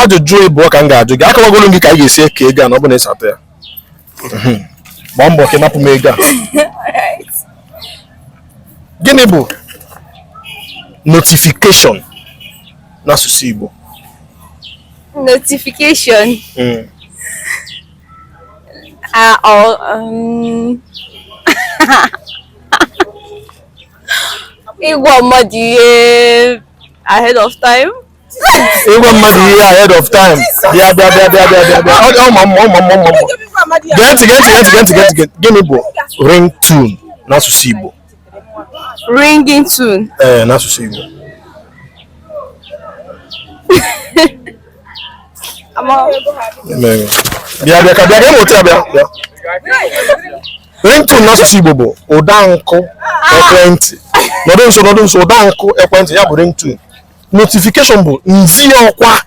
Ajụjụ ịbụọ ka m ga-ajụ gị. Akọwagoro m gị ka anyị ga-esi eke ego a na ọ bụ na ị sata ya. Gbaa mbọ ka ị napụ m ego a. Gịnị bụ notification n'asụsụ Igbo? Notification. Ah, ịgwa mmadụ ihe ahead of time. Ịgwa mmadụ ihe ahead of time. Bịa, bịa, bịa, bịa, bịa, bịa, bịa. Ọ ma mma, ọ ma mma, ọ ma mma. Gee ntị, gee ntị, gee ntị, gee ntị, gee ntị, gee ntị. Gịnị bụ ringtone n'asụsụ Igbo? Ringing tone. Ee, n'asụsụ Igbo. Bịa, bịa, ka bịa ka ịmụta ya. Bịa, bịa. Ringtone n'asụsụ Igbo bụ ụda nkụ ekwentị. Nọdụ nso, nọdụ nso. Ụda nkụ ekwentị, ya bụ ringtone. Notification bụ nzi ọkwa.